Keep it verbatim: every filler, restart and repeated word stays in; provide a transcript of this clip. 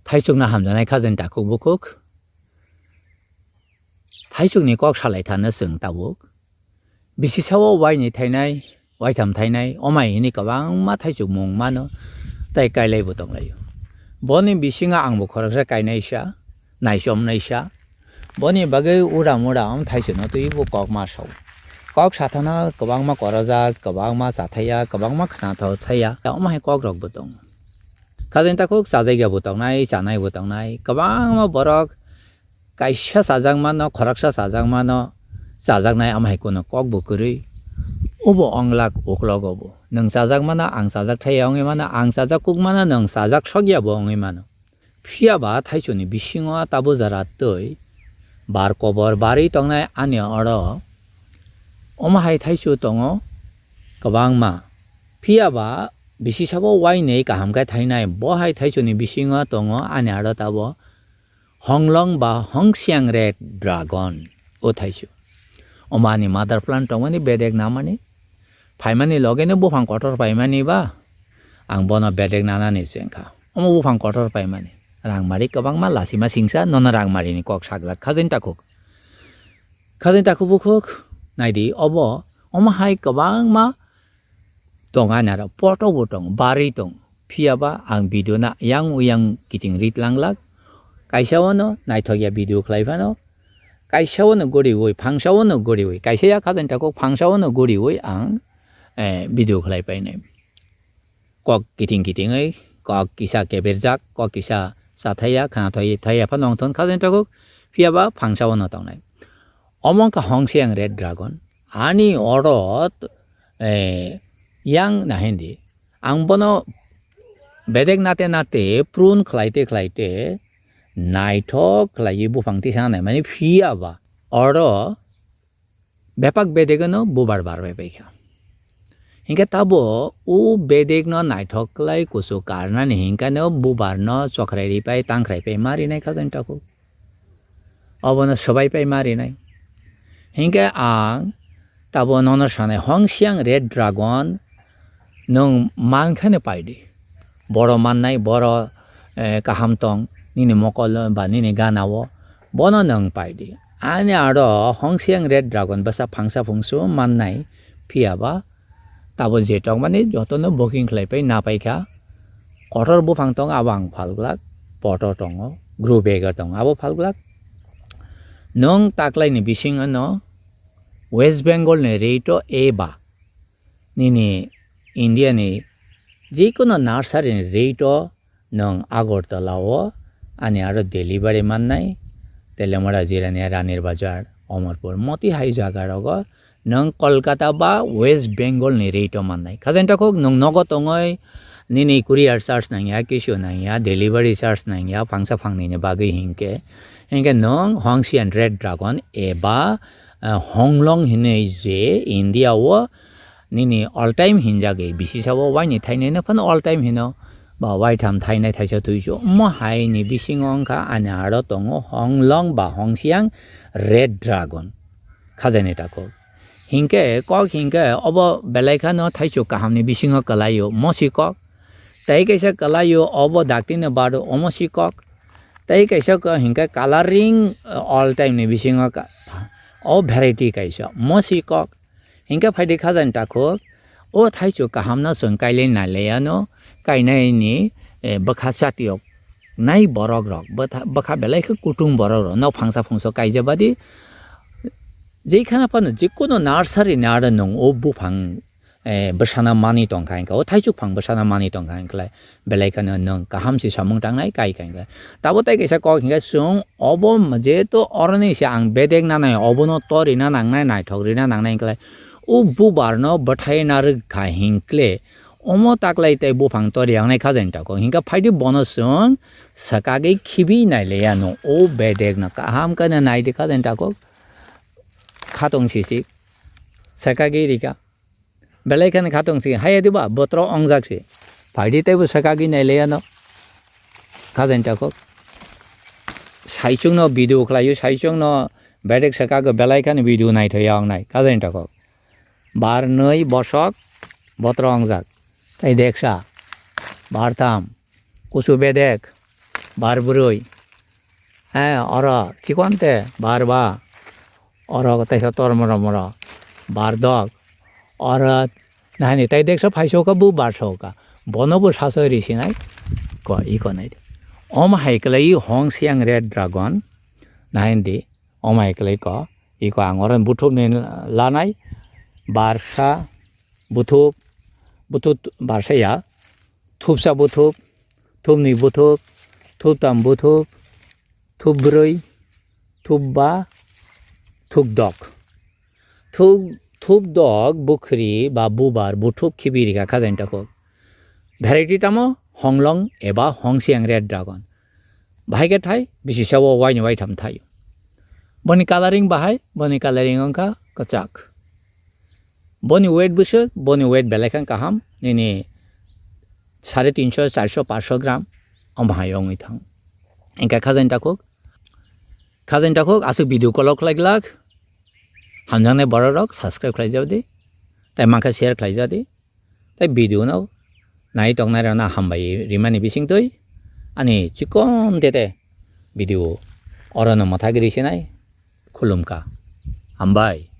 Thaichukno hamjaknai khajani takhuk bukhuk. Thaichukni kok salai thano chwng tabuk. Bisi sao waini thainai, waitham thainai, omai hini kwbangma thaichuk mung mano, tei kailaibo tonglaio. Boni bisingo angbo khoroksa kainaisa, naichomnaisa. Boni bagwi ura mura om thaichukno twibo kok ma sao. Kok sathana kwbangma korojak, kwbangma chathaya, kwbangma khnathok thaya, omo hai kokrokbo tongo. Khajani takhuk chajakya bo tongnai, chanai bo tongnai, kwbangma borok kaisa chajakmano, khoroksa chajakmano chajaknai, omo hai kunu kok bo kwrwi. Obo onglak uklogo bo. Nwng chajakmano, ang chajak thaya wngwi mano, ang chajak kukmano, nwng chajak sokya bo wngwi mano. Phiya ba thaichukni bisingo tabo jora twi bar kobor barwi tongnai ani oro. Omo hai thaichuk tongo kwbangma. Phiya ba bisi sabo wainwi kaham khe thainai, bo hai thaichukni bisingo tongo ani aro tabo honglong ba hongsiang red dragon o thaichuk. Omo ani mother plant tongmani bedek namani, phaimani logeno buphang kotor paimani ba, ang bono bedek nanani se wngkha. Omo buphang kotor paimani. Rangmari kwbangma lasima singsa nono rangmarini kok saglak khajani takhuk. Khajani takhuk bukhuk, naidi obo, omo hai kwbangma tong ani aro, poto bo tong, barwi tong. Phiya ba ang video na yang uyang kiting rit langlak. Kaisa wano naithokya video khlai phano, kaisa wano goriwi, phangsa wano goriwi, kaisa ya khajani takhuk phangsa wano goriwi ang, eh, video khlai painai. Kok kiting kitingwi, kok kisa keberjak, kok kisa sathaya, khana thoi thaya phano wngthon khajani takhuk, phiya ba phangsa wano tongnai. Omo wngkha hongsiang red dragon. Ani oro, eh, yang na hindi. Ang bono bedek nate nate prune khlaite khlaite naithok khlaiwi buphang tisa nai mani phiya ba oro bepak bedegeno bubar bar bai paikha. Hinkhe tabo o bedekno naithok khlai kuchuk karnani hinkhe no bubarno chokrai ripai tangkhrai pai ma rinai khajani takhuk. Obono swbai pai ma rinai. Hinkhe ang tabo nono sanai hongsiang red dragon nwng mankheno paidi. Boro mannai, boro, eh, kaham tong nini mokol ba nini gana o, bono nwng paidi. Ani aro hongsiang red dragon bwsa phangsa phungsu mannai, phiya ba tabo je tongmani jotono booking khlai pai na paikha. Kotor buphang tongo, abo ang phalglak, poto tongo, grow bag o tongo, abo phalglak. Nwng taklaini bisingo no West Bengal ni rate o eba nini India ni jikunu nursery ni rate o nwng Agartala o ani aro delivery mannai, Telemara, Jirania, Ranir Bazar, Omorpur, moti hai jaga rogo nwng Kolkata ba West Bengal ni rate o mannai. Khajani takhuk nwng nogo tongoi nini courier charge nangya, kisu nangya, delivery charge nangya, phangsa phangnini bagwi hinkhe, hinkhe nwng hongsian red dragon eba, eh, honglong hinwi je India o nini all time hinjagwi bisi sabo waini thainai no phano all time hino ba waitham thainai thaisa twisu omo hai ni bisingo wngkha ani aro tongo honglong ba hongsiang red dragon khajani takhuk. Hinkhe kok hinkhe obo belai khano thaichuk kaham ni bisingo kwlaio mosi kok. Tei kaisa kwlaio obo dakti ni bado omo si kok. Tei kaisa kok hinkhe coloring, eh, all time ni bisingo ka-, o variety kaisa mosi kok. Hinkhe phaidi khajani takhuk, o thaichuk kahamno chwng kailai nailai ano, kainai ni, eh, bwkha chatiyok nai borok rok, bwtha-, bwkha belai khe kutung borok rok, nok phangsa phungso kaijabadi, jeikhana phano jikunu nursery ni aro nwng o buphang, eh, bwsana manwi tongkha hinkhe, o thaichuk phang bwsana manwi tongkha hinkhe, belai kheno nwng kaham se samung tangnai kai kai khe. Tabo tei kaisa kok hinkhe chwng obo jehetu oroni se ang bedek nanai obono to rina nangnai naithok rina nangnai hinkhe o bubar no bwthai narwk kha hinkhe omo taklai tei buphang to riyangnai khajani takhuk hinkhe phaidi bono chwng swkagwi khibi nailaiya no o bedek no kaham khe naidi khajani takhuk khatong sisik swkagwi rika. Belai kheno khatong si, haya diba, botro ongjak si. Phaidi teibo swkagwi nailaiya no. Khajani takhuk. Saichung no video khlaio, saichung no bedek swkagwi belai kheno video naithoya wngnai. Khajani takhuk. Bar nwi bosok, botro ongjak. Tei deksa. Bar tham. Kusu bedek. bar brwi. He, oro chikon te bar ba. Oro teisa tor moro moro bar dok. Oro nahani tai deksa phaisoka bu barsoka. Bono bo saso risinai ko iko nai. Om hai kwlai Hong Siang Red Dragon. Nahani di. Om hai kwlai ko. Iko ang oro buthup ni lanai. Barsa buthup. Buthup barsa ya. Thupsa buthup. Thupni buthup. Thuptam buthup. Thupbrwi. Thupba. Thukdok. Thuk, thukdok bukhri ba bubar buthup khibi rikha khajaini takhuk. Variety tamo honglong eba hongsiang red dragon. Bahai khe thai bisi sabo waini waitham thaio. Boni coloring bahai, boni coloring wngkha kwchak. Boni weight bwswk, boni weight belai khe kaham, nini sare tinso, charso, paanso gram omo hai wngwi thang. Engkha khajaini takhuk, khajaini takhuk aswk video kolok khlai glak. Hamjaknai bororok subscribe khlaijak di, tei mankha share khlaijak di, tei video no nai tongnai rokno hambai rimani bisingtwi ani chikon tete video orono mwthagwi rw sinai khulumkha. Hambai.